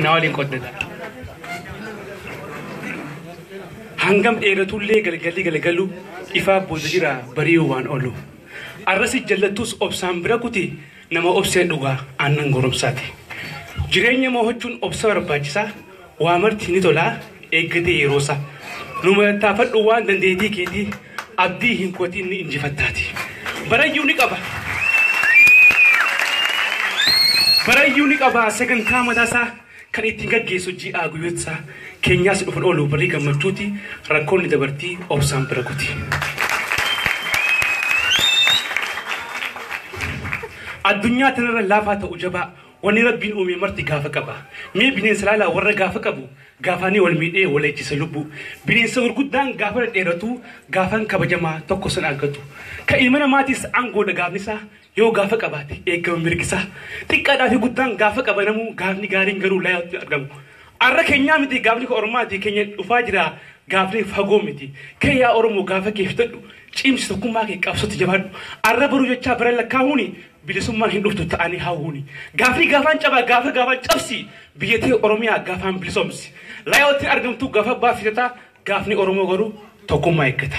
Na waliin qoddata. Hangam dheeratullee galgalli galgalu ifaa booda jira bari'uu waan oolu. Arrasi jallattus obsaan bira kuti nama obsee dhugaa aannan goromsaati. Jireenya mo'achuun obsa barbaachisaa waa marti ni tolaa eeggatee yeroosaa. Numa taafadhu waan dandeettii keetii abdii hin kutin ni injifattaati. Barayyuu ni qaba. Barayyuu ni qaba sagantaa mataasaa kan ittiin gaggeessu ji'aa guyyootsaa keenyaas dhufan oolu barii gammachuuti rakkoonni dabartii obsaan bira kuti. Addunyaa tanarra laafaa ta'u jabaa wanni rabbiin uume marti gaafa qaba. Mee bineensa laalaa warra gaafa qabu gaafaanii wal miidhee wal ejjisa lubbuu. Bineensa gurguddaan gaafa dhedheeratu gaafaan kabajamaa tokko san argatu. Kan ilma namaatis aangoodha gaafnisaa yoo gaafa qabaate eegama mirgisaa. Xiqqaadhaa fi guddaan gaafa qabanamu gaafni gaariin garuu laayaatti argamu. Arra keenyaa miti gaafni ka ormaati keenya dhufaa jira gaafni fagoo miti. Kee yaa Oromoo gaafa kee fitadhu cimsi tokkummaa kee qabsootti jabaadhu. Arra baruu jechaa bara lakkaa'uuni bilisummaan hin dhuftu ta'anii hawwuuni. Gaafni gaafaan cabaa gaafa gaafaan cabsi biyya tee Oromiyaa gaafaan bilisoomsi. Laayootti argamtu gaafa abbaa fitataa gaafni Oromoo garuu tokkummaa eeggata.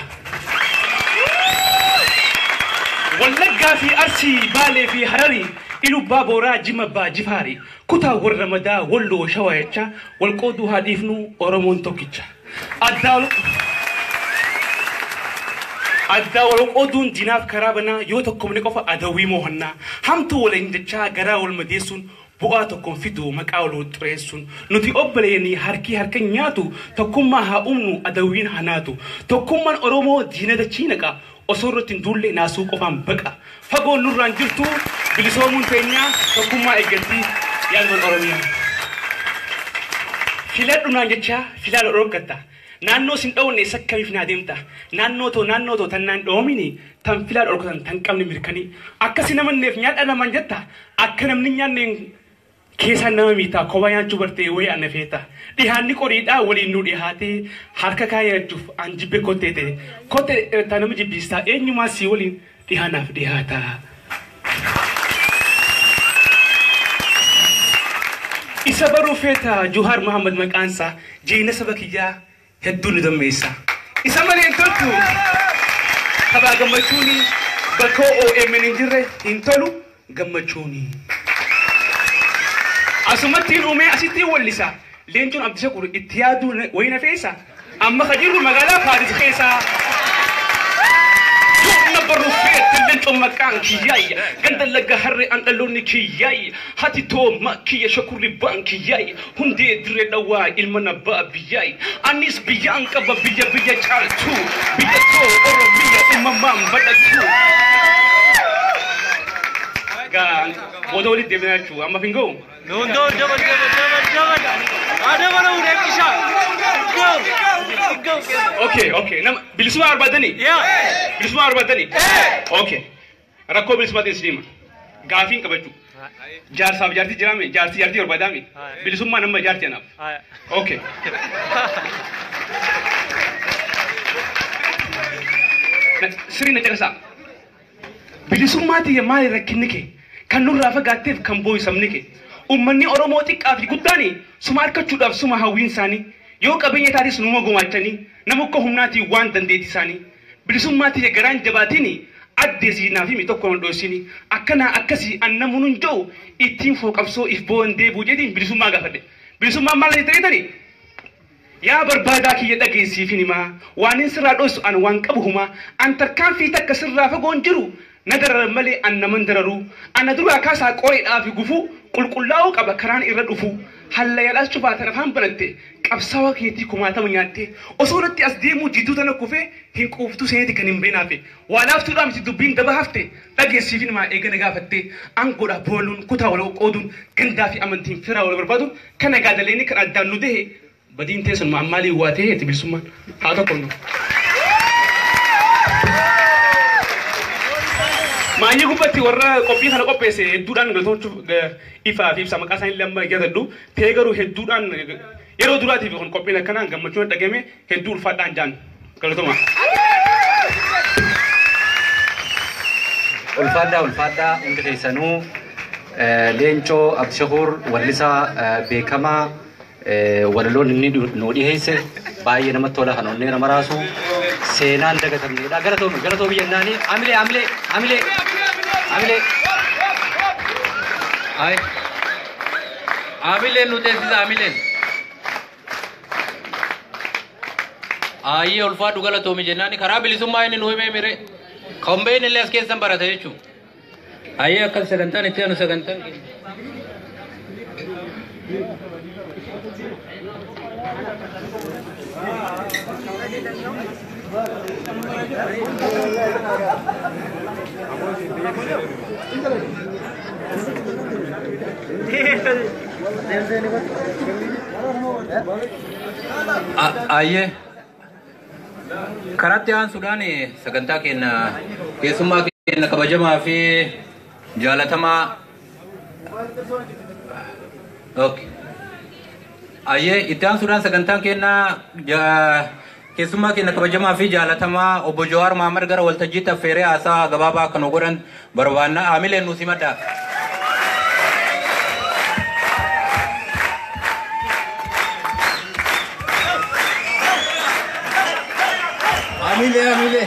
Wallaggaa fi Arsii, Baalee fi Hararii, Ilubbaa Booraa, Jimma Abbaa Jifaari, kutaa warra madaa Walloo Shawaa jechaa wal qooduu haa dhiifnu Oromoon tokkicha. Addaa wal qooduun diinaaf karaa banaa yoo tokkomne qofa adawwii mo'annaa. Hamtuu waliin jechaa garaa wal madeessuun bu'aa tokkoon fidu maqaa wal xureessuun. Nuti obboleeyanii harki harka nyaatu tokkummaa haa uumnu adawwiin haa naatu. Tokkummaan Oromoo diina dachii naqa. Osoo irratti hin duulle naasuu qofaan baqa. Fagoon nurraan jirtu bilisoomuun teenyaa tokkummaa eeggatti yaalman Oromiyaa. Filadhu naan jechaa filaa dhorkatta. Naannoo sin dhowne sakkamiif naa deemta. Naannoo too naannoo too tan naan dhoomini tan filaa dhorkatan tan qabne mirkanii. Akkasi namanneef nyaadha namaan jetta. Akka namni nyaanneen keessaan nama miitaa kophaa nyaachuu bartee wayii ana feeta. Dhihaanni qoriidhaa waliin nu dhihaatee harka kaayyachuuf an jibbe kottee ta'e. Kottee dheerataa nama jibbiistaa eenyumaa sii waliin dhihaanaaf dhihaata. Isa baruu feeta Juhaar Muhammad maqaansaa jiina saba kiyyaa hedduu nu dammeessa. Isa malee hin toltu. Kabaa gammachuuni bakka OMN hin jirre hin tolu gammachuuni. Asumatti uumee asitti wallisa. Leencoon Abdii Shakur itti yaaduu wayina feesa. Amma ka jirru magaalaa Paaris keessa. Yoona baruu feete leencoon maqaan kiyyaayya. Ganda laga harree an dhaloonni kiyyaayya. Hati tooma kiyya shakurri baan kiyyaayya. Hundee dirree dhawaa ilma nabbaa biyyaayya. Anis biyyaan qaba biyya biyya caaltu. Biyya too Oromiyaa uumamaan badhatu. Gaa booda walitti deebinaa jechuudha. Amma fingoo. No, no, double, double, double, double. Adamana Urekisha. Go, go. Okay, okay. Nama bilisummaa barbaadanii? Yeah. Bilisummaa barbaadanii? Okay. Rakkoo bilisummaatiin isin hima. Gaafiin qabachuu. Jaarsaaf jaartii jiraame jaartii jaartii barbaadaame. Bilisummaan amma jaartii anaaf. Okay. Sirrii na caqasaa. Bilisummaa tiyya maali rakkinni kee? Kan nurraa fagaatteef kan boo'isamni kee. Uummanni Oromoo xiqqaa fi guddaan suma argachuudhaaf suma hawwiin isaanii yoo qabeenya taates numa gumaachanii nama akka humnaatiin waan dandeettii isaanii bilisummaa tiyya garaan jabaatiin addeesii naaf himi tokko hin dhoosini akkanaa akkasii annamuun hin jiru ittiin fooqabsoo if boo'an deebi'u jedhiin bilisummaa gaafadhe. Bilisummaan maal jettanii? Yaa barbaadaa kiyya dhageessiifin himaa waan hin sirraa dhoossu an waan qabu humaa an tarkaanfii takka sirraa fagoon jiru na dararan malee an naman dararuu ana duraa kaasaa qoreedhaa fi gufuu qulqullaa'uu qaba karaan irra dhufu halla yaadhaas cufaa tan afaan banatte qabsaawaa keetii kumaatama nyaatte osoo irratti as deemuu jidduu tana kufee hin quuftuu seeneeti kan hin beenaafe waa laaftuudhaa miti dubbiin daba hafte dhageessiifin himaa eegana gaafatte aangoodhaa booluun kutaa wal qooduun gandaa fi amantiin firaa wal barbaaduun kana gaadaleeni kan addaan nu dahe badiin teessan ammaalii waa ta'eeti bilisummaan haa tokko nu. Maayii gubbatti warra qophii kana qopheesse hedduudhaan galatochuuf ifaa fi ibsa maqaa isaanii lama yaadadhu ta'ee garuu hedduudhaan yeroo duraatiif kun qophiin akkanaan gammachuun dhagame hedduu ulfaadhaan jaan galatoma. Ulfaadhaa ulfaadhaa hundi keessanuu Leencoo Abdishakuur wallisaa beekamaa walaloon inni nu dhiheesse baay'ee namatti tola kan onnee nama raasu seenaan dagatamneedha. Galatoomi galatoomi jennaani amilee amilee amilee amilee. Ay. Amileen nu teessisa amileen. Ayyee ulfaadhu galatoomi jennaani karaa bilisummaa inni nu himee mire. Kombeen illee as keessan barate jechuudha. Ayyee akkas sagantaan itti aanu sagantaan. Ayyee. Karatti aansuudhaan sagantaa keenya keessummaa keenya kabajamaa fi jaalatamaa. Okay. Ayyee itti aansuudhaan sagantaan keenya keessummaa keenya kabajamaa fi jaalatamaa obbo Jawaar Mahammad gara waltajjiitti affeeree haasaa gabaabaa akka nu godhan barbaanna. Amileen nu simadha. Amile, amile.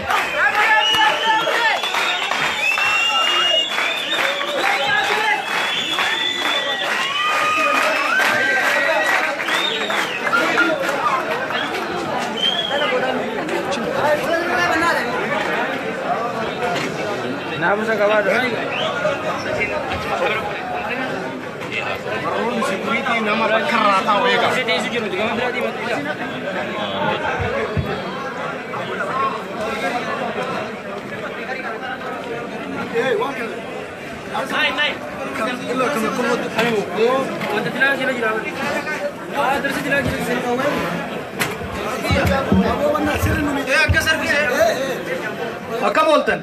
Akkam ooltan?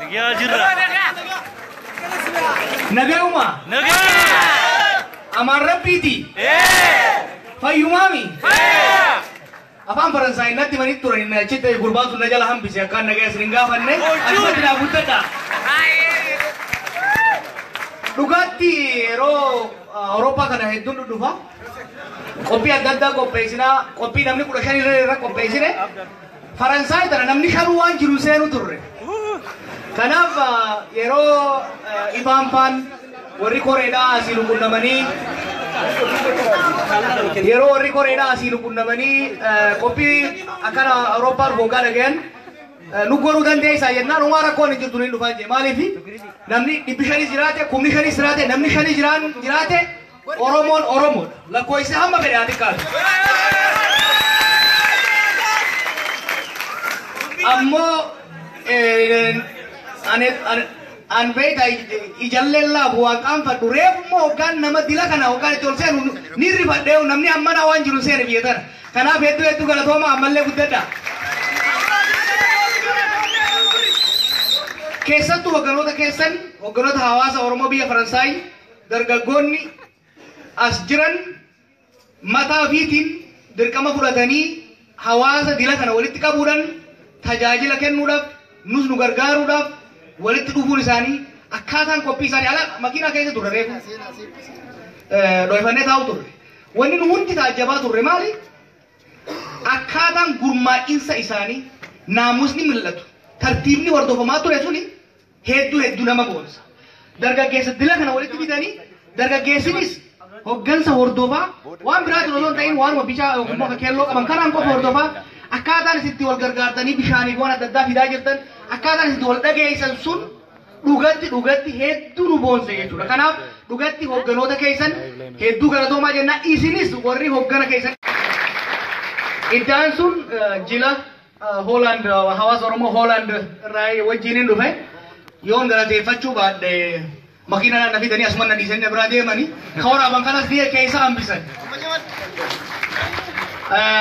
Nagaa jirra. Nagauma? Nagaa. Amaan rabbiiti? Fayyumaami? Afaan Faransaay natti himanii turan inni achitti gurbaan sun na jala hambise akkaan nagaa isin hin gaafanne achumatti naa guddadha. Dhugaatti yeroo Awurooppaa kana hedduun dhudhufa. Qophii adda addaa qopheessinaa qophii namni 15 irra qopheessine Faransaay tana namni 5 waan jiru seenu turre. Kanaaf yeroo ifaan faan warri koreedhaa asii nu qunnamanii yeroo warri koreedhaa asii nu qunnamanii qophii akkana Awurooppaa dhufu dhagayan nu goruu dandeessaa jennaan homaa rakkoon hin jirtu ni dhufaa jee maaliif namni 500 jiraate 5,000 jiraate namni 5 jiraate Oromoon Oromoodha lakkoofsi hamma fedhe haa xiqqaatu. Ammoo an beekta ijalleen laafu waan qaanfadhu reefu immoo hoggaan nama dila kana hoggaan itti ol seenu ni rifadhee namni hammana waan jiru seene biyya tana. Kanaaf hedduu hedduu galatooma ammallee guddadha. Keessattuu hogganoota keessan hogganoota hawaasa Oromoo biyya Faransaay dargaggoonni as jiran mataa ofiitiin dirqama fudhatanii hawaasa dila kana walitti qabuudhaan tajaajila kennuudhaaf nus nu gargaaruudhaaf walitti dhufuun isaanii akkaataan qophii isaanii ala makiinaa keessa turre reefu dhoofannee taa'u turre. Wanni nu hundi taajjabaa turre maali? Akkaataan gurmaa'insa isaanii naamusni mul'atu tartiibni hordofamaa ture suni hedduu hedduu nama boonsa. Dargaggeessa dila kana walitti fidanii dargaggeessinis hoggansa hordofaa waan biraatiin osoo hin ta'in waanuma bishaa yookiin immoo keelloo qaban kanaan qofa hordofaa akkaataan isitti wal gargaartanii bishaaniif waan adda addaa fidaa jirtan akkaataan isitti wal dhageessan sun dhugatti dhugatti hedduu nu boonse jechuudha. Kanaaf dhugatti hogganoota keessan hedduu galatoomaa jenna isinis warri hoggana keessan. Iddaan sun jila Hooland hawaasa Oromoo Hooland irraa wajjiniin dhufe yoon galateeffachuu baadhe makiinaa na fidanii asuma na dhiisanii na biraa deemanii ka waraaban kanas biyya keessa hambisan.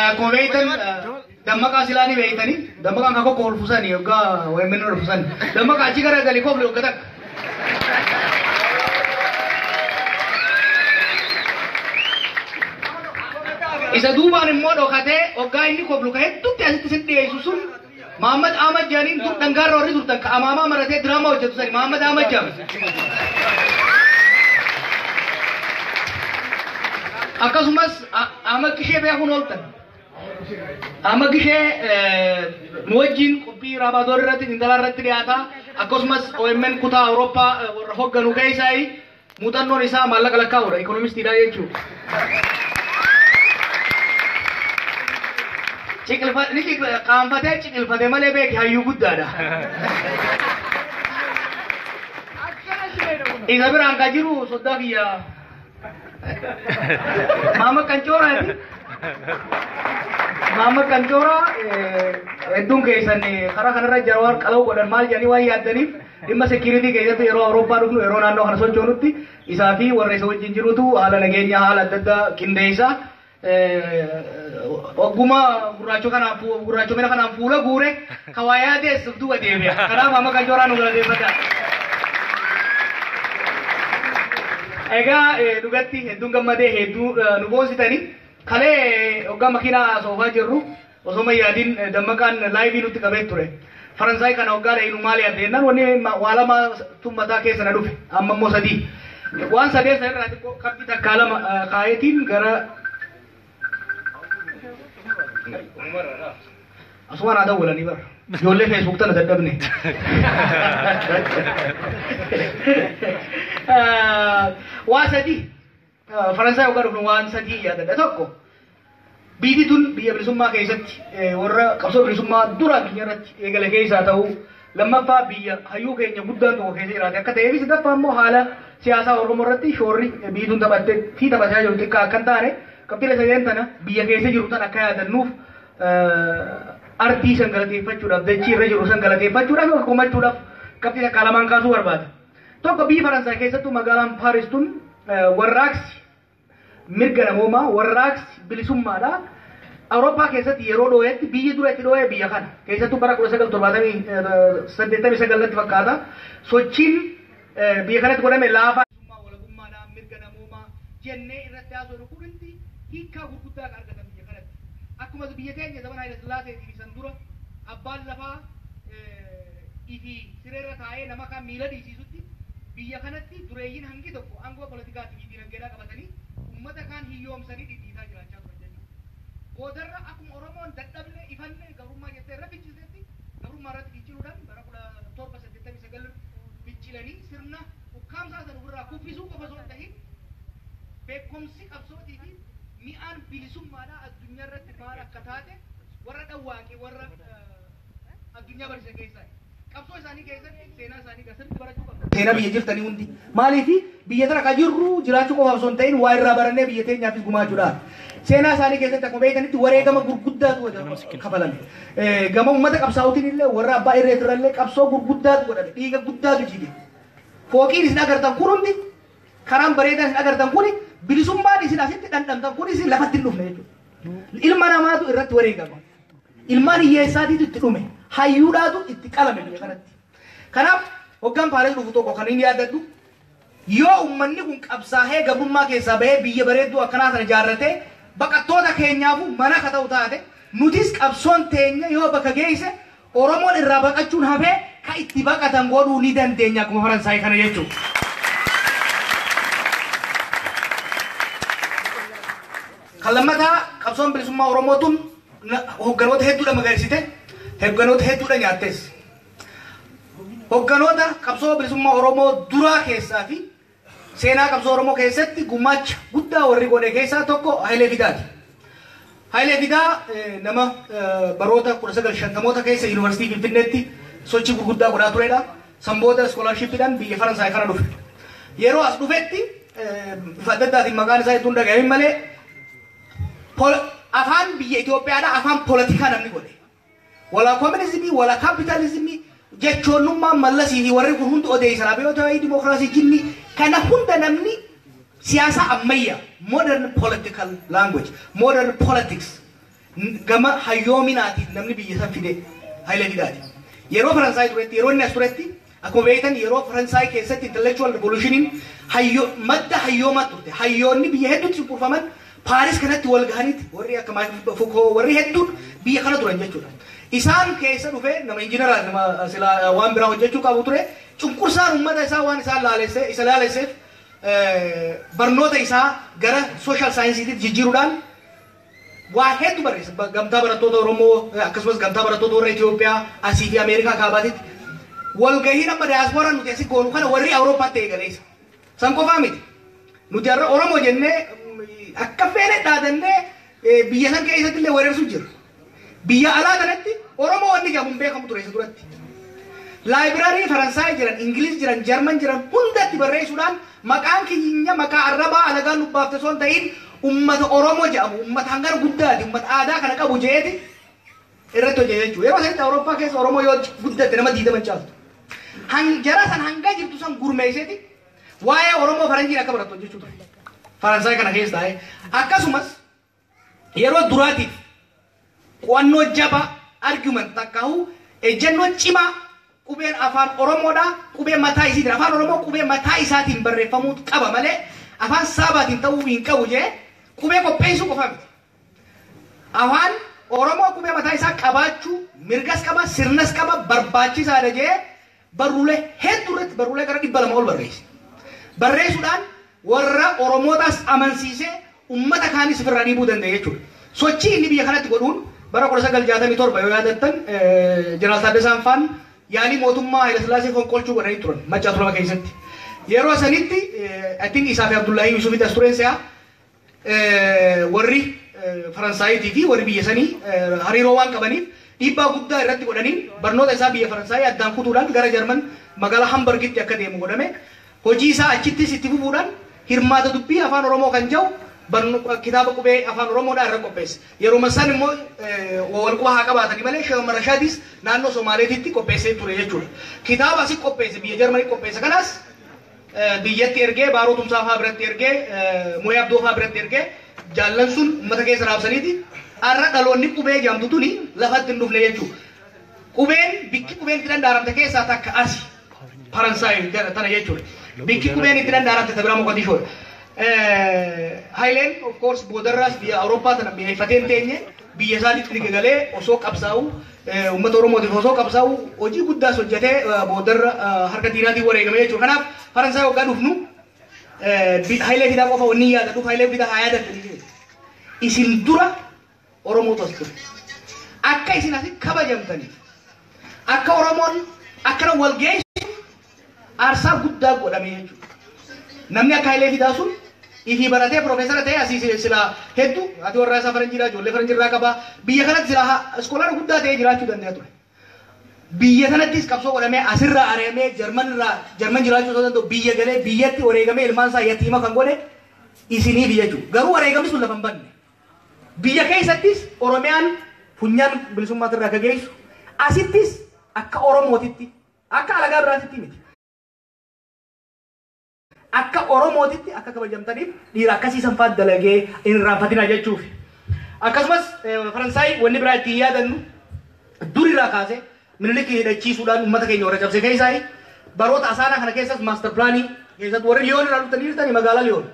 Akkuma beektan dammaqaa silaa ni beektanii dammaqaan kan kokko olfusanii yoggaa OMN olfusan dammaqaa achi gara galii kofle yogga takka. Isa duubaan immoo dhokatee hoggaa inni koflu ka hedduutti asitti sin dhiyeessu sun Mahammad Ahmad jedhaniin dur dhangaarra warri turtan ka amaamaa maratee diraamaa hojjetu sani Mahammad Ahmad jedhama. Akkasumas Ahmad Qishee beekuun ooltan. Ahmad Qishee nu wajjin qophii Raabaadoor irratti Indalaa irratti dhiyaata. Akkasumas OMN kutaa Awurooppaa warra hoogganu keessaa muuxannoon isaa maallaqa lakkaa'udha. Ikoonomistiidha jechuudha. Qaanfatee ciqilfate malee beeki hayyuu guddaadha. Isa biraan kan jiru soddaa kiyya Maama Qancooraati. Maama Qancooraa hedduun keessan karaa kanarra Jawaar qala'uu godhan maal jedhanii waan yaaddaniif dhimma sekiriitii keessatti yeroo Awurooppaa dhufnu yeroo naannoo kana sochoonutti isaa fi warra isa wajjin jirutu haala nageenyaa haala adda addaa qindeessa. Ogguma gurraachomina kanaan fuula guure kawaayaa deessuuf duuba deebi'a. Kanaaf Maama Qancooraa nu galateeffata. Egaa dhugatti hedduun gammadee hedduu nu boonsitanii kalee hoggaa makiinaa soofaa jirru osoo yaadiin dammaqaan laayivii nutti qabee ture. Faransaay kana hoggaa dhayinu maal yaadde jennaan wanni waa lama tummataa keessa na dhufe amma immoo sadii. Waan sadeen sana irraa xiqqoo qabxii takkaa lama kaayetiin gara asumaan haa dawwalanii bara. Ijoollee feesbuuk tana dadhabne. Waa sadii Faransaay hoggaa dhufnu waan sadii yaadadha. Tokko biyyi tun biyya bilisummaa keessatti warra qabsoo bilisummaa dura biyya irratti eegale keessaa ta'uu lammaffaa biyya hayyuu keenya guddaan tokko keessa jiraate akka ta'eef sadaffaa immoo haala siyaasaa Oromoo irratti shoorri biyyi tun taphattee fi taphataa jiru xiqqaa akka hin taane qabxiilee sadeen tana biyya keessa jiru tan akka yaadannuuf ardii san galateeffachuudhaaf dachii irra jiru san galateeffachuudhaaf yookaan komachuudhaaf qabxii takkaa lamaan kaasuu barbaada. Tokko biyyi Faransaay keessattuu magaalaan Paaris tun warraaqsi mirga namoomaa warraaqsi bilisummaadha. Awurooppaa keessatti yeroo dhoo'etti biyyi dura itti dhoo'e biyya kana keessattuu bara 1989 fakkaata. Sochiin biyya kanatti godhame laafaa. Walabummaadhaa mirga namoomaa jennee irratti haasofnu kun hundi hiikkaa gurguddaa kan argatan biyya kanatti. Akkuma biyya teenya zaman Haayile Sillaaseetii fi san dura abbaan lafaa ifi sireerra taa'ee nama kaan miila dhiisiisutti biyya kanatti dureeyyiin hangi tokko aangoo politikaatii fi dinagdeedhaa qabatanii uummata kaan hiyyoomsanii dhidhiitaa jiraachaa turan jechuudha. Boodarra akkuma Oromoon dadhabne ifanne gabrummaa jettee irra fincilteetti gabrummaa irratti finciluudhaan bara 1789 fincilanii sirna ukkaamsaa sana ofirraa kuffisuu qofa osoo hin tahin beekumsi qabsootii fi mi'aan bilisummaadhaa addunyaa irratti maal akka taate warra dhawwaaqee warra addunyaa barsiisan keessaa. Qabsoo isaanii keessatti seenaa isaanii sirriitti barachuu qabna. Seenaa biyya jirtanii hundi. Maaliif biyya tana kan jirru jiraachuu qofaaf osoo hin ta'in waa irraa barannee biyya teenyaafis gumaachuudhaaf. Seenaa isaanii keessatti akkuma beekanitti wareegama gurguddaatu kafalame. Gama uummata qabsaa'uutiin illee warra abbaa irreetirra illee qabsoo gurguddaatu godhame. Dhiiga guddaatu jige. Fooqiin isin agartan kun hundi karaan bareedaan isin agartan kuni bilisummaan isin asitti dhandhamtan kun isin lafatti hin dhufne jechuudha. Ilma namaatu irratti wareegama. Ilmaan hiyyeessaatiitu itti dhume. Hayyuudhaatu itti qalame biyya kanatti. Kanaaf hoggaan Paaris dhufu tokko kan inni yaadadhu yoo uummanni kun qabsaa'ee gabrummaa keessaa bahee biyya bareedduu akkanaa sana ijaarratee baqattoota keenyaafuu mana akka ta'u taate nutis qabsoon teenya yoo bakka geesse Oromoon irraa baqachuun hafee ka itti baqatan godhuu ni dandeenya akkuma Faransaay kana jechuudha. Kan lammataa qabsoon bilisummaa Oromoo tun hogganoota hedduudha magariisite, hogganoota hedduudha nyaattes. Hogganoota qabsoo bilisummaa Oromoo duraa keessaa fi seenaa qabsoo Oromoo keessatti gumaacha guddaa warri godhe keessaa tokko Hayilee Fidaati. Hayilee Fidaa nama baroota 1950moota keessa yuunivarsiitii Finfinneetti sochii gurguddaa godhaa turedha. Sanboota iskoolaarshiippiidhaan biyya Faransaay kana dhufe. Yeroo as dhufetti bifa adda addaatiin maqaan isaa hedduun dhagahamin malee afaan biyya Itoophiyaadhaa afaan poolitikaa namni godhe. Walaa koominizimii, walaa kaapitaalizimii jechoonnummaa mallasii fi warri kun hundi odeessan abiyyoota dimokiraasii jinni kana hunda namni siyaasa ammayyaa modern political language, modern politics gama hayyoominaatiin namni biyya san fide Hayilee Fidaati. Yeroo Faransaay turetti, yeroo inni as turetti akkuma beektan yeroo Faransaay keessatti intellectual revolutioniin madda hayyoomaa turte. Hayyoonni biyya hedduutti cunqurfaman Paaris kanatti wal gahaniiti warri akka Foucault warri hedduun biyya kana turan jechuudha. Isaan keessa dhufee nama injiinaraa nama silaa waan biraa hojjechuu qabu ture. Cunqursaan uummata isaa waan isaan laalesse isa laalesseef Barnoota isaa gara social science jijjiiruudhaan waa hedduu barreessa. Gamtaa barattoota Oromoo, akkasumas gamtaa barattoota warra Itoophiyaa asii fi Ameerikaa kaabaatitti walgahiin amma diaspora nuti asii goonu kana warri Awurooppaatti eegaleessa. San qofaa miti. Nuti har'a Oromoo jennee akka feene dhaadannee biyya san keessatti illee weerarsu jira. Biyya alaa kanatti Oromoo wanni jedhamu hin beekamu ture isa duratti. Library Faransaay jiran, Ingiliz jiran, Jarman jiran hundatti barreessuudhaan maqaan kiyya maqaa arrabaa alagaan nubbaafte osoo hin ta'in ummata Oromoo jedhamu, ummata hangana guddaati, ummata aadaa kana qabu jeeti irratti hojjete jechuudha. Yeroo sanitti Awurooppaa keessa Oromoo yoo guddatte nama 20 caaltu. Jara san hanga jirtu san gurmeesseeti waa'ee Oromoo faranjiin akka barattu hojjechuu ture. Faransaay kana keessa taa'ee. Akkasumas yeroo duraatiif qo'annoo jabaa, argument takkaa'u ejjennoo cimaa, qubeen afaan Oromoodhaa qubee mataa isiitiin, afaan Oromoo qubee mataa isaatiin barreeffamuu qaba malee afaan saabaatiin ta'uu hin qabu jee qubee qopheessuu qofa miti. Afaan Oromoo qubee mataa isaa qabaachuu mirgas qaba, sirnas qaba, barbaachisaadha jee barruulee hedduu irratti, barruulee gara 200 ol barreesse. Barreessuudhaan warra Oromootaas amansiisee uummata kaanis ofirraa dhiibuu danda'e jechuudha. Sochii inni biyya kanatti godhuun bara 1967 yoo yaadattan, Jeneraal Taaddasaan faan yaalii mootummaa Hayilasillaasee fonqolchuu godhanii turan Maccaa Tuulama keessatti. Yeroo sanitti I think isaa fi Abdullaahii Yusufitti as tureen se'a, warri Faransaayitii fi warri biyya sanii hariiroo waan qabaniif dhiibbaa guddaa irratti godhanii barnoota isaa biyya Faransaayii addaan kutuudhaan gara Jarman magaalaa Hamburgitti akka deemu godhame. Hojii isaa achittis itti fufuudhaan hirmaata dubbii afaan Oromoo kan jedhu kitaaba qubee afaan Oromoodhaa irra qopheesse. Yeroo san immoo wal quba haa qabaatanii malee Sheekh Rashaadis naannoo Somaaleetitti qopheessee ture jechuudha. Kitaaba asii qopheesse, biyya Jarmanii qopheesse kanaas biyyatti ergee, Baaroo Tumsaa fa'aa biratti ergee, Mu'ee Abdoo fa'aa biratti ergee, jaallan sun uummata keessa raabsaniiti har'a dhaloonni qubee jedhamtu tuni lafatti hin dhufne jechuudha. Qubeen bikki qubeen itti danda'amte keessaa takka asi Faransaay tana jechuudha. Bikki qubeen itti danda'amte ta biraa Moqodishoodha. Hayileen of course boodarraas biyya Awurooppaa tana mi'eeffatee hin teenye. Biyya isaatitti galee osoo qabsaa'u, uummata Oromootiif osoo qabsaa'u, hojii guddaas hojjetee boodarra harka diinaatiin wareegame jechuudha. Kanaaf Faransaay waggaa dhufnu Hayilee Fidaa qofa wanni yaadadhuuf, Hayilee Fidaa haa yaadattanii, isin dura Oromootu as ture. Akka isin asi kabajamtaniif, akka Oromoon akkana wal geessu aarsaa guddaa godhame jechuudha. Namni akka Hayilee Fidaa sun ifii baratee piroofeesara ta'e asii silaa hedduu ati warraa isaa faranjiidhaa, ijoollee faranjiirraa qabaa, biyya kanatti silaa scholar guddaa ta'ee jiraachuu danda'a ture. Biyya sanattis qabsoo godhamee asirraa ari'amee Jarman irraa, Jarman jiraachuu osoo danda'u biyya galee biyyatti wareegamee ilmaan isaa yatiima kan godhe isiniif jechuudha. Garuu wareegamni sun lafa hin banne. Biyya keessattis Oromiyaan funyaan bilisummaatirraa akka geessu, asittis akka Oromootitti, akka alagaa biraatitti miti. Akka Oromootitti akka kabajamtaniif dhiira akkasii sanfaa dalagee hin irraanfatina jechuuf. Akkasumas Faransaay wanni biraa ittiin yaadannu, durirraa kaasee Minilikii hidhachiisuudhaan uummata keenya warra cabse keessaa, baroota asaanaa kana keessas master planii keessatti warri Liyoon irraa dhuftanii jirtanii, magaalaa Liyoon.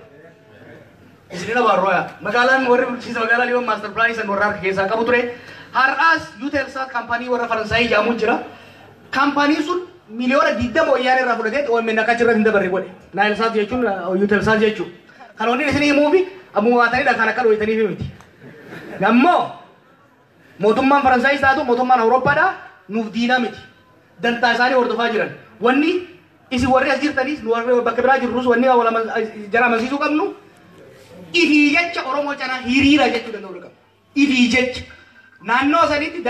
Isin abaarroo magaalaan warri bulchiinsa magaalaa Liyoon master planii san warra harka keessaa qabu ture. Har'aas Eutelsat kaampaanii warra Faransaayii jedhamu jira. Kaampaaniin sun 20 miliyoona wayyaanee irraa fudhatee OMN akka achirratti hin dabarre godhe. Nilesat jechuun Eutelsat jechuudha. Kan wanni isin himuufi ammuma baatanii kan akka dhoyitaniif miti. Ammoo mootummaan Faransaayis taatu mootummaan Awurooppaadhaa nuuf diinaa miti. Dantaa isaanii hordofaa jiran. Wanni isin warri as jirtanis, nu warri bakka biraa jirrus, wanni jara amansiisuu qabnu, ifii jecha Oromoo canaa hiriira jechuu danda'uu qabna. Ifii jecha naannoo sanitti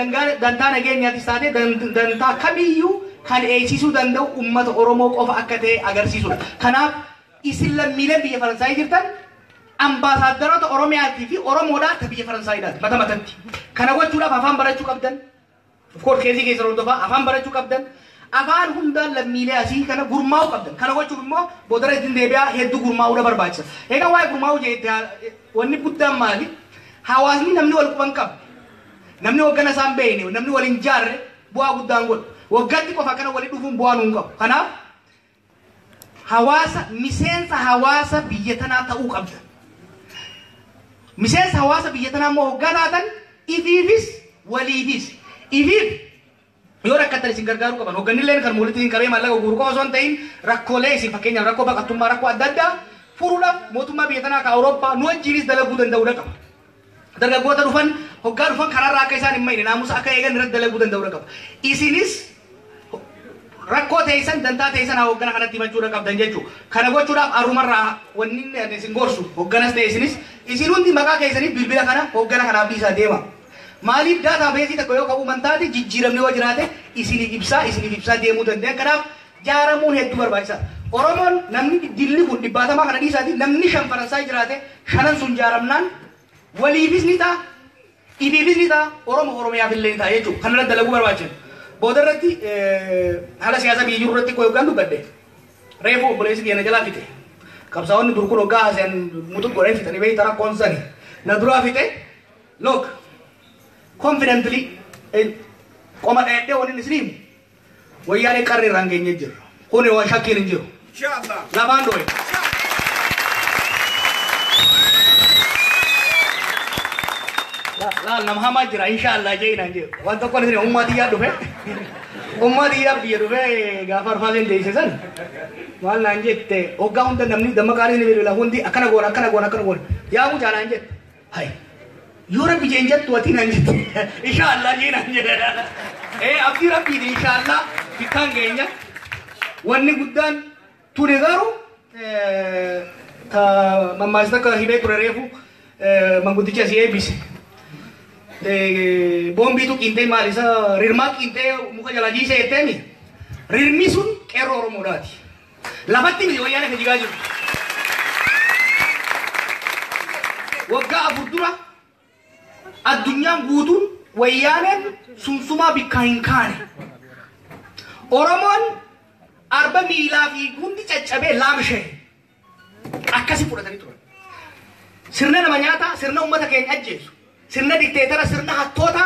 dantaa nageenyaatis taate dantaa kamiyyuu kan eegsisuu danda'u uummata Oromoo qofa akka ta'e agarsiisudha. Kanaaf isin lammiileen biyya Faransaayii jirtan ambaasaaddaroota Oromiyaatii fi Oromoodhaa ta biyya Faransaayidhaati mata matatti. Kana gochuudhaaf afaan barachuu qabdan. Of course keessi keessa hordofaa afaan barachuu qabdan. Afaan hundaan lammiilee asii kana gurmaa'uu qabdan. Kana gochuuf immoo boodara ittiin deebi'aa hedduu gurmaa'uudha barbaachisa. Egaa waa'ee gurmaa'uu jettee wanni guddaan maali? Hawaasni namni wal quban qabu. Namni hoggana isaan beekne, namni wal hin jaarre bu'aa guddaan godhu. Waggaatti qofa kana walii dhufuun bu'aa nuun qabu. Kanaaf hawaasa, miseensa hawaasa biyya tanaa ta'uu qabda. Miseensa hawaasa biyya tanaa immoo hoggaa taatan ifiifis waliifis. Ifiif yoo rakkattan isin gargaaruu qaban. Hoggannilleen kan walitti isin qabee maallaqa guuru qofa osoo hin ta'in, rakkoolee isin, fakkeenyaaf rakkoo baqattummaa, rakkoo adda addaa furuudhaaf mootummaa biyya tanaa ka Awurooppaa nu wajjiinis dalaguu danda'uudha qaba. Dargaggoota dhufan hoggaa dhufan karaarraa akka isaan hin mayne naamusa akka eegan irratti dalaguu danda'uudha qaba. Isinis rakkoo teessan dantaa teessan haa hoggana kanatti himachuudha qabdan jechuudha. Kana gochuudhaaf arrumarraa wanni inni isin gorsu hogganas ta'e isinis isin hundi maqaa keessaniif bilbila kana hoggana kanaaf dhiisaa deema. Maaliif daataa beesii tokko yoo qabu mantaate jijjiiramni yoo jiraate isiniif ibsaa deemuu danda'an. Kanaaf jaaramuun hedduu barbaachisaadha. Oromoon namni dilli kun dhibbaatamaa kana dhiisaati namni shan Faransaay jiraate shanan sun jaaramnaan waliifis ni ta'a, ifiifis ni ta'a, Oromoo Oromiyaaf illee ni ta'a jechuudha. Kanarratti dalaguu barbaachisa. Booda irratti haala siyaasaa biyya jiru irratti hoggaan dubbadhe reefu obboleessi keenya jalaa fixe. Qabsaa'onni dur kun hoggaa haasa'an mutu godhee fixanii beektaa rakkoon sani. Na duraa fixe look confidently qoma dheedhee waliin isin himu wayyaanee qarree irraan geenyee jirra. Kuni waan shakkiin hin jiru. Lafaan dho'e. Laal nama hamaa jira inshaallah jee naan jee. Waan tokko isin ummaa xiyyaa dhufe. Ummaa xiyyaa biyya dhufe gaafa arfaaseen deessise san. Maal naan jette hoggaa hunda namni damma qaalii ni bilbila hundi akkana goona akkana goona akkana goona. Yaa mucaa naan jette. Hai. Yoo rabbi jeen jettu ati naan jette. Inshaallah jee naan jette. Abdii rabbiiti inshaallah bikkaan geenya. Wanni guddaan ture garuu mammaas takka himee ture reefu manguddicha si eebbise. Boombiitu qintee maal isa rirmaa qintee muka jala jiisee jetteemi. Rirmi sun qeerroo Oromoodhaati. Lafatti miti wayyaana kan jigaa jiru. Waggaa 4 dura addunyaan guutuun wayyaaneen sunsumaa bikkaa hin kaane. Oromoon arba miilaa fi hundi caccabee laamshee akkasi fudhatanii turan. Sirna nama nyaataa, sirna uummata keenya ajjeesu, sirna dikteetara, sirna hattoota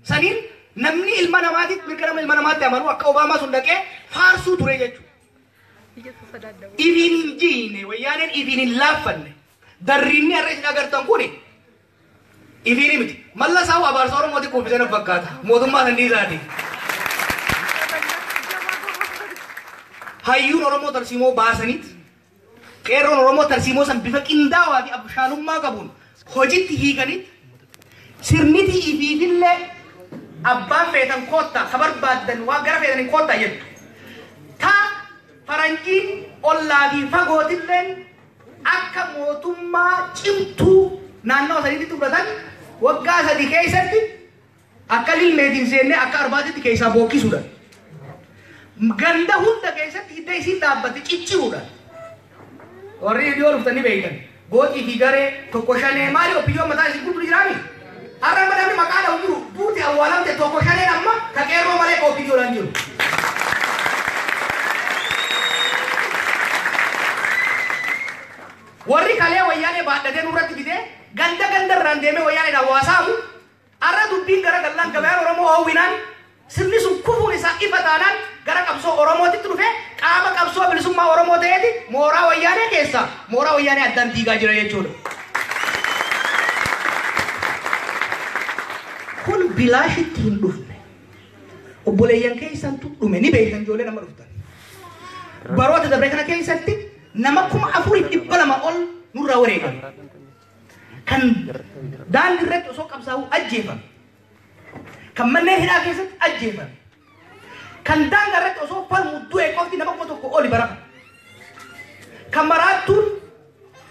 saniin namni ilma namaatiif mirga nama ilma namaatti amanu akka Obaamaa sun dhaqee faarsuu ture jechuudha. Ifiin hin jiine wayyaaneen ifiin hin laaffanne darriinni har'a isin agartan kuni ifiin miti. Mallasaa abaarsa Oromooti kuufisee na fakkaata mootummaa sanniisaati. Hayyuun Oromoo tarsiimoo baasaniit qeerroon Oromoo tarsiimoo san bifa qindaawaa fi abshaalummaa qabuun hojiitti hiikaniit sirniti ifiifillee abbaan feetan koottaa ka barbaaddan waa gara feetaniin koottaa jettu. Ta faranjiin ollaa fi fagootilleen akka mootummaa cimtuu naannoo saniitti fudhatan waggaa 3 keessatti akka lilmeetiin seennee akka arbaatitti keessaa bookkisuudhaan. Ganda hunda keessatti hidda isiin dhaabbatte cicciruudhaan. Warri dhiyoo dhuftanii beektan. Gootii fi garee tokko shanee maali obbiyyoon mataa isin gurguru jiraami? Har'a amma namni maqaa dhahu jiru duuti awwaalamte tokko shaneen amma ka qeerroo malee obbiyyoodhaan jiru. Warri kalee wayyaanee baadhatee nurratti fidee ganda ganda irraan deemee wayyaaneedhaan waasaamu har'a dubbiin gara gallaan gabayaan Oromoo hawwinaan sirni sun kufuun isaa ifa taanaan gara qabsoo Oromootitti dhufee qaama qabsoo bilisummaa Oromoo ta'eeti mooraa wayyaanee keessa mooraa wayyaanee addaan diigaa jira jechuudha. Kun bilaashitti hin dhufne. Obboleeyyan keessantu dhume ni beektan ijoollee nama dhuftan. Baroota dabre kana keessatti nama 4200 ol nurraa wareegame. Kan daandii irratti osoo qabsaa'u ajjeefame. Kan manneen hidhaa keessatti ajjeefame. Kan daangaa irratti osoo falmu du'e qofti nama 1000 oli barama. Kan maraattuun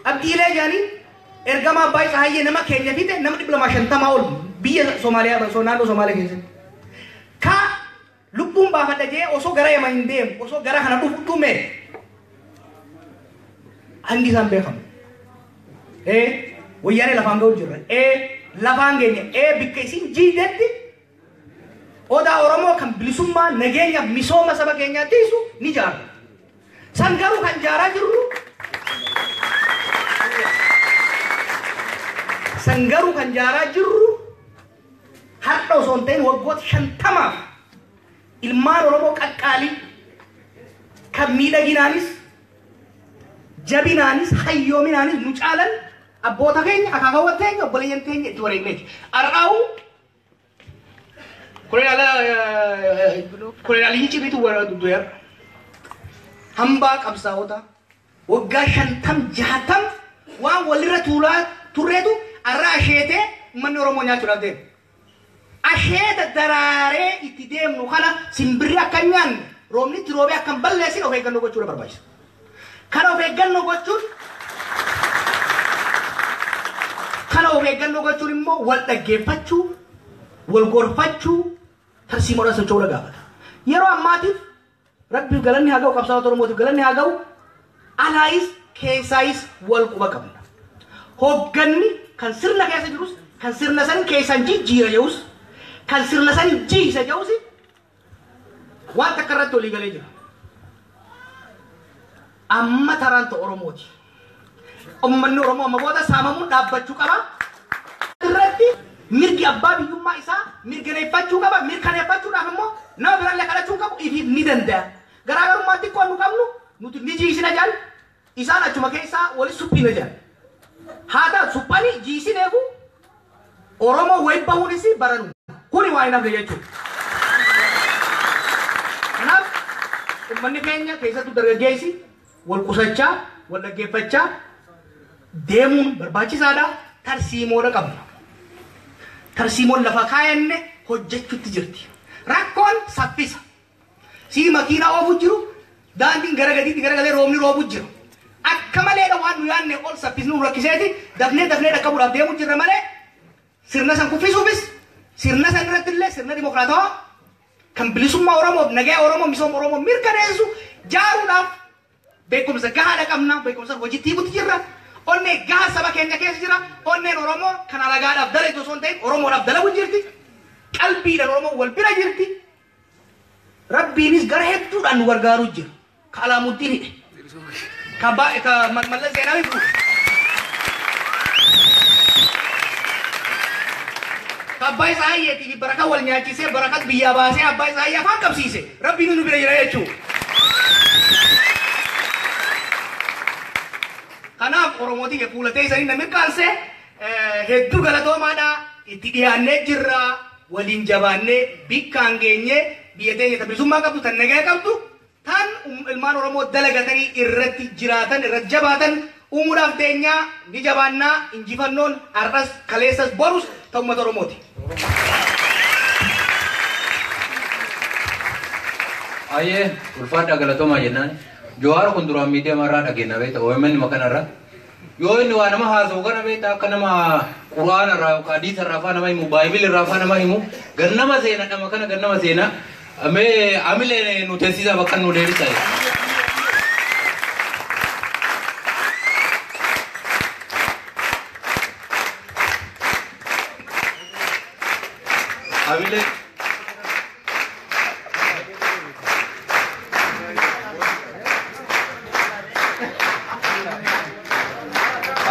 Abdiilee jedhanii ergama Abbaa Tsahaayyee nama keenya fixe nama 250 ol biyya Somaaliyaa naannoo Somaaliyaa keessatti. Ka lubbuun baafadha jee osoo gara Yaman hin deemu osoo gara kana dhufu dhume hangi isaan beekamu. Wayyaanee lafaan ga'u jirra. Lafaan geenye. Bikka isin jiidetti odaa Oromoo kan bilisummaa nageenya misooma saba keenyaa tiisu ni jaara. San garuu kan jaaraa jirru san garuu kan jaaraa jirru har'a osoo hin ta'in waggoota 50 ilmaan Oromoo qaqqaalii kan miidhaginaanis jabinaanis hayyoominaanis nu caalan abboota keenya akaakawwan teenya obboleeyyan teenya itti wareegneeti. Har'aawu kolonaalii cimitu warra du'eera. Hambaa qabsaa'ota Waggaa 50 60 waan walirra tuulaa turreetu arra asheetee uummanni Oromoo nyaachuudhaaf deema. Asheeta daraaree itti deemnu kana simbirri akka hin nyaanne roobni itti roobee akka hin balleessine of eeggannoo gochuudha barbaachisa. Kana of eeggannoo gochuun kana of eeggannoo gochuun immoo wal dhaggeeffachuu, wal gorfachuu, tarsiimoodhaan socho'uudha gaafata. Yeroo ammaatiif Rabbiif galanni haa ga'u, qabsaa'ota Oromootiif galanni haa ga'u, alaayis keessaayis wal quba qabna. Hogganni kan sirna keessa jirus, kan sirna san keessaan jijjiira jedhus, kan sirna san jiisa jedhus waan takka irratti walii galee jira. Amma taraan ta'u Oromooti. Uummanni Oromoo amma booda saamamuun dhaabbachuu qaba. Irratti mirgi abbaa biyyummaa isaa mirkaneeffachuu qaba. Mirkaneeffachuudhaaf immoo nama biraallee kadhachuu qabu ifiif ni danda'a. Garaagarummaa xiqqoo nu qabnu nuti ni jiisina jedhan isaan achuma keessaa wali suphina jedhan. Haa ta'u suphanii jiisineefu Oromoo wayi bahuunis baranu. Kuni waa hin hafne jechuudha. Kanaaf uummanni keenya keessattuu dargaggeessi wal qusachaa, wal dhaggeeffachaa deemuun barbaachisaadha. Tarsiimoodha qabna. Tarsiimoon lafa kaayanne hojjechuutti jirti. Rakkoon saffisa. Sii makiinaa oofu jiru, daandiin gara gadiitti garagalee roobni roobu jiru. Akka maleedha waan nu yaadne ol saffisni nu rakkiseeti dafnee dafnee dhaqqabuudhaaf deemu jirra malee sirna san kuffisuufis sirna san irratti illee sirna dimokiraatawaa kan bilisummaa Oromoof nagaa Oromoo misooma Oromoo mirkaneessu jaaruudhaaf beekumsa gahaadha qabna, beekumsa hojiitti hiikutti jirra. Onnee gahaa saba keenya keessa jira. Onneen Oromoo kan alagaadhaaf dalagdu osoo hin ta'in Oromoodhaaf dalagu jirti. Qalbiidhaan Oromoo wal bira jirti. Rabbiinis gara hedduudhaan nu gargaaruu jira. Ka Alaamuddin hidhe. Ka Mallas Zeenaawi fuudhe. Ka abbaa isaa hayyeetii fi barakaa wal nyaachisee barakat biyyaa baasee abbaa isaa hayyee afaan qabsiise. Rabbiin nu bira jira jechuudha. Kanaaf Oromootiin fuula teessanii na mirkaanse hedduu galatoomaadha. Itti dhiyaannee jirra. Waliin jabaannee bikkaan geenyee biyya teenya tan bilisummaa qabdu tan nagaa qabdu tan ilmaan Oromoo dalagatanii irratti jiraatan irratti jabaatan uumuudhaaf teenyaa ni jabaannaa. Injifannoon har'as kaleessas borus ta'u uummata Oromooti. Ayyee ulfaadhaa galatoomaa jennaan. Jawaar kun duraan miidiyaa irraa dhageenya beekta OMN makanarra. Yoo inni waa nama haasa'u kana beekta akka nama Quraana irraa yookaan hadiisa irraa afaan nama himu Baayibil irraa afaan nama himu gannama seena dhama kana gannama seena mee amilee nu teessisaa bakka nu deebisa. Amilee.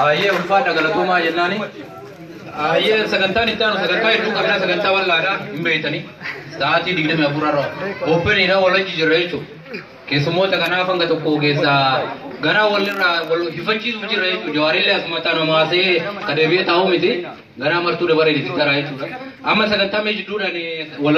Ayyee ulfaadha galatoomaa jennaani. Ayyee sagantaan itti aanu sagantaa hedduu qabna sagantaa bal'aadha hin beektani. Sa'aatii 24 irra oopeniidha wal hojii jirra jechuudha. Keessummoota kanaaf hanga tokko keessaa ganaa walirraa wal hifachiisuuf jirra jechuudha. Jawaarillee asuma taana maasee kadeebi'ee taa'uu miti. Ganaa martuu dabaree itti taraa jechuudha. Amma sagantaa mee jidduudhaan wal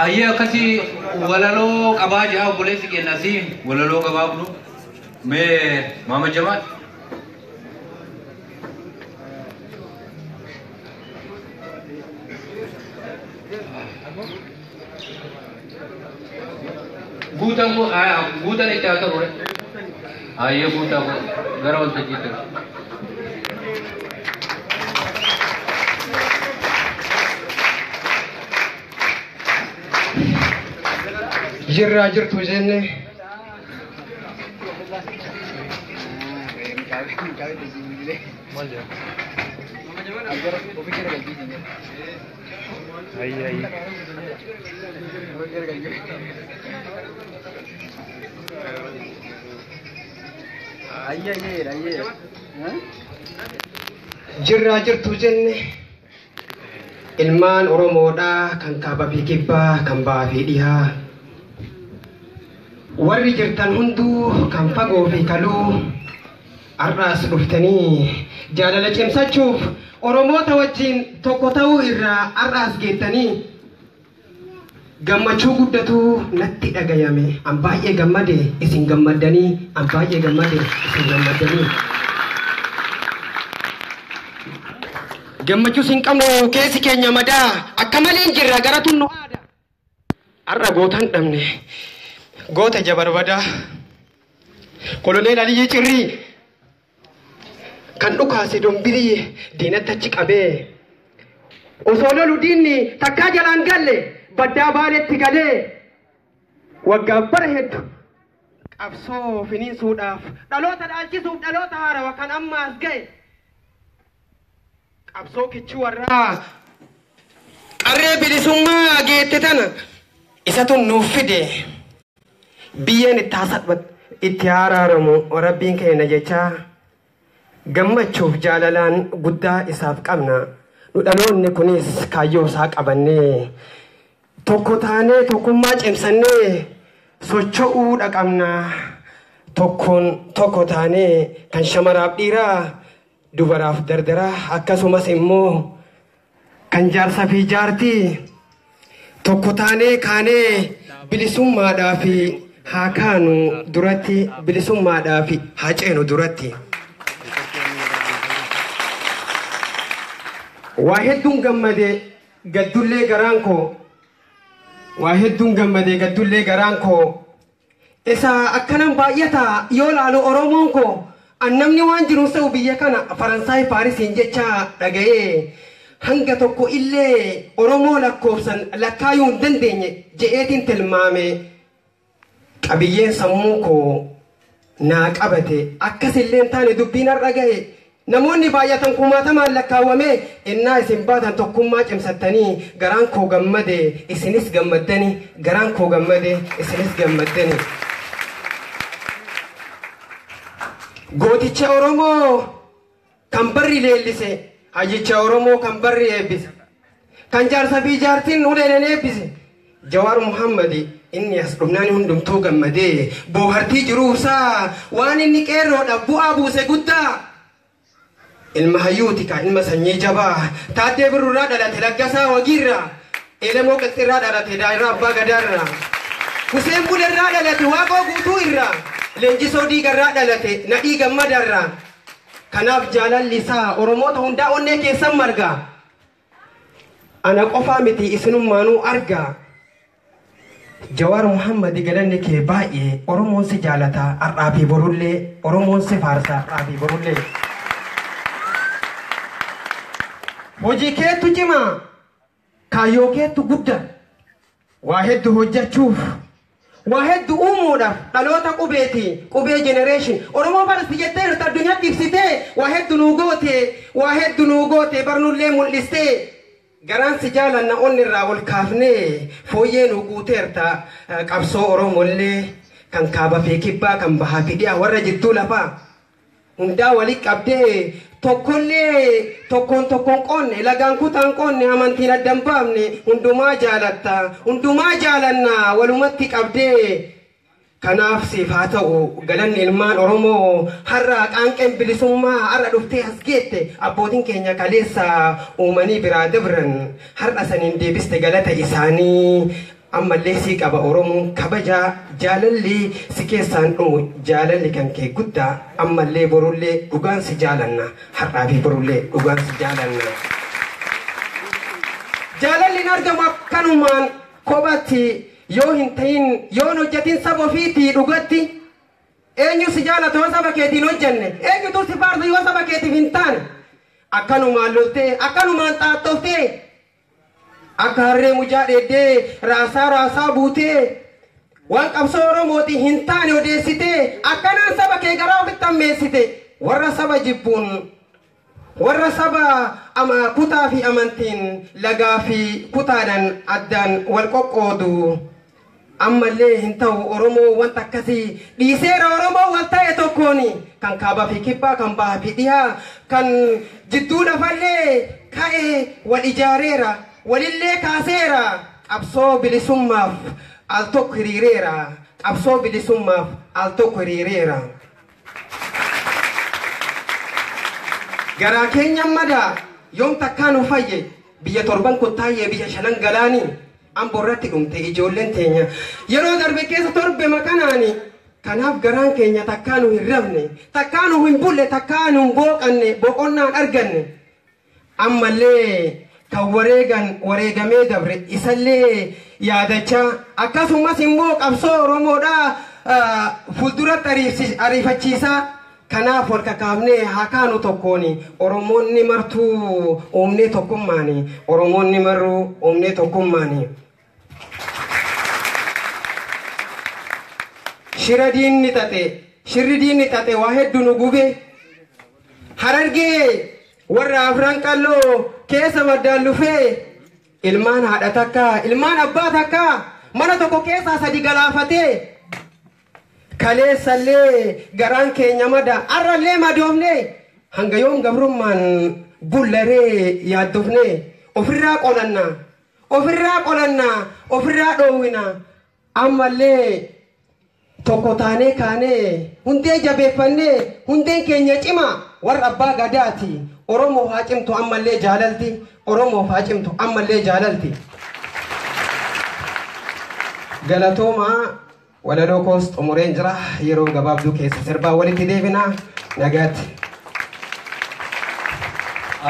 Ayyee akkasii walaloo qabaa jira obboleessi keenya asii walaloo qabaa bulu mee Maama Jamaal. Guutan guutan itti haa ta'u. Ayyee guutaa gara waltajjiitti. Jirraa jirtu jenne jirraa jirtu jenne Ilmaan Oromoodhaa kan kaaba fi kibbaa kan bahaa fi dhihaa. Warri jirtan hunduu kan fagoo fi kaluu har'aas dhuftanii jaalala cimsachuuf Oromoota wajjin tokko ta'uu irraa har'aas geettanii gammachuu guddatu natti dhagayame. An baay'ee gammade isin gammaddanii, an baay'ee gammade isin gammaddanii. Gammachuu sin qabnu keessi keenya madaa akka malee hin jirra gara tunnu aada. Har'a gootaan dhabne goota jabarbadaa Koloneel Aliyyii Cirrii kan dhukaase dombirii diinatti achi qabee osoo lolu diinni takkaa jalaan galle baddaa baaletti galee waggaa bara hedduu qabsoo finiinsuudhaaf dhaloota dhaalchisuuf dhaloota haarawa kan ammaas ga'e qabsoo kichuu warraa qarree bilisummaa geette tana isatu nuuf fide biyyeen itti hasadhat itti araaramu rabbiin keenya jechaa gammachuuf jaalalaan guddaa isaaf qabna. Nu dhaloonni kunis kaayyoo isaa qabannee tokko taanee tokkummaa cimsannee socho'uu dhaqabna. Tokkoon tokko taanee kan shamaraaf dhiiraa dubaraaf dardaraa akkasumas immoo kan jaarsa fi jaartii tokko taanee kaanee bilisummaadhaa fi haa kaanu duratti bilisummaadhaa fi haa ceenu duratti. Waa hedduun gammadee gaddullee garaan koo, waa hedduun gammadee gaddullee garaan koo, isa akkanan baay'ata yoo laalu Oromoon koo, an namni waan jiru ta'u biyya kana Faransaay Paarisiin jecha dhaga'ee hanga tokko illee Oromoo lakkoofsan lakkaayuu hin dandeenye je'eetiin tilmaame qabiyyeen sammuu koo naa qabate akkasillee hin taane dubbiin har'a ga'e. Namoonni baay'atan kumaatamaan lakkaawwame innaa isin baatan tokkummaa cimsattanii garaan koo gammade isinis gammaddani, garaan koo gammade isinis gammaddani. Gooticha Oromoo kan barri leellise, hayyicha Oromoo kan barri eebbise, kan jaarsa fi jaartiin uleen eebbise, Jawaar Muhammadi inni as dhumnaan hundumtuu gammadee boohartii jiruusaa waan inni qeerroodhaaf bu'aa buuse guddaa. Ilma hayyuuti ka ilma sanyii jabaa Taaddee Birruurraa dhalate Laggasaa Wagiirraa Elemoo Qilxirraa dhalate Daayiraa Abbaa Gadaarraa Huseen Bulerraa dhalate Waaqoo Guutuu irraa Leenjisoo Diigarraa dhalate Nadhii Gammadaarraa. Kanaaf jaalalli isaa Oromoota hundaa onnee keessan marga. Ana qofaa miti isinummaanuu arga. Jawaar Muhammadi galanni kee baay'ee Oromoon si jaalata har'aa fi borullee, Oromoon si faarsa har'aa fi borullee. Hojii keetu cimaa, kaayyoo keetu guddaa, waa hedduu hojjechuuf, waa hedduu uumuudhaaf dhaloota qubeeti, qubee generation. Oromoo barsi jettee jirta addunyaatti ibsitee waa hedduu nuu goote, waa hedduu nuu goote barnullee mul'istee garaan si jaalanna onni irraa ol kaafnee fooyyee nuu guuteerta qabsoo Oromollee kan kaaba fi kibbaa kan bahaa fi dhiyaa warra jidduu lafaa hundaa walii qabdee tokkollee tokkoon tokkoon qoonne lagaan kutaan qoonne amantiin adda hin baafne hundumaa jaalatta hundumaa jaalanna walumatti qabdee. Kanaaf siif haa ta'u galanni ilmaan Oromoo har'a qaanqeen bilisummaa har'a dhuftee as geette abbootiin keenya kaleessa uumanii biraa dabran har'a saniin deebiste galata isaanii. Ammallee sii qaba Oromoon kabaja jaalalli si keessaan dhumu jaalalli kan kee guddaa ammallee borullee dhugaan si jaalanna har'aa fi borullee dhugaan si jaalanna. Jaalalli hin argamu akkanumaan kophatti yoo hin ta'in yoo hin hojjetin saba ofiitii dhugatti eenyu si jaalata yoo saba keetiin hojjenne eenyutu si faarsa yoo saba keetiif hin taane akkanumaan loltee akkanumaan xaaxxoftee akka harree mucaa dheeddee raasaa raasaa buutee waan qabsoo Oromootii hin taane odeessitee akkanaan saba kee garaa ofitti ammeessite warra saba jibbuun warra saba kutaa fi amantiin lagaa fi kutaadhaan addaan wal qoqqoodu Ammallee hin ta'u Oromoo wanta akkasii dhiiseera Oromoo wal ta'e tokkooni kan kaabaa fi kibbaa kan bahaa fi dhihaa kan jidduu lafallee ka'ee wal ijaareera walillee kaaseera qabsoo bilisummaaf al tokko hiriireera qabsoo bilisummaaf al tokko hiriireera. Garaa keenya madaa yoom takkaa nu fayye biyya torban kuttaayyee biyya shanan galaanii. Amboo irratti dhumte ijoolleen teenya yeroo darbe keessa torbe makanaani kanaaf garaan keenya takkaa nu hin rafne takkaa nu hin bulle takkaa nu hin booqanne boqonnaan arganne ammallee kan wareegan wareegamee dabre isallee yaadachaa akkasumas immoo qabsoo Oromoodhaa fuulduratti ariifachiisaa kanaaf wal kakaafnee haa kaanu tokkooni Oromoonni martuu uumnee tokkummaani Oromoonni maruu uumnee tokkummaani. Shira diinni xaxe shirri diinni xaxe waa hedduu nu gube Harargee warra afran qalloo keessa maddaan lufee ilmaan haadha takka ilmaan abbaa takka mana tokko keessaa sadi galaafatee kaleessallee garaan keenya mada arrallee madoofne hanga yoom gabrummaan bullaree yaaddofne ofirraa qolanna ofirraa qolanna ofirraa dhoowwina ammallee tokko taanee kaanee hundee jabeeffannee hundeen keenya cima warra abbaa gadaati Oromoo haa cimtu ammallee jaalalti Oromoo haa cimtu ammallee jaalalti. Galatoomaa walaloo koos xumureen jira yeroo gabaabduu keessa sirbaa walitti deebina nagaatti.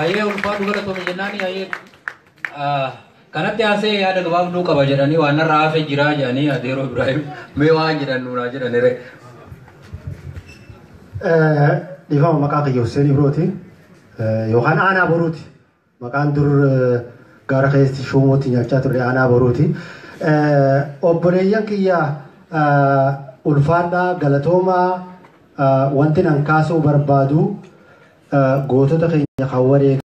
Ayyee ulfaadhu galatoome jennaani ayyee kanatti haasee yaada gabaabduu qaba jedhanii waan narraa hafe jira jedhanii adeeroo Ibraahim mee waan jedhan nuunaa jedhanire. Dhiifama maqaa kiyya Hussein Ibrooti yookaan aanaa boruuti maqaan dur gaara keessatti shuumootti nyaachaa turre aanaa boruuti. Obboleeyyan kiyya ulfaadhaa galatoomaa wanti nan kaasuu barbaadu gootota keenya kan wareegaman.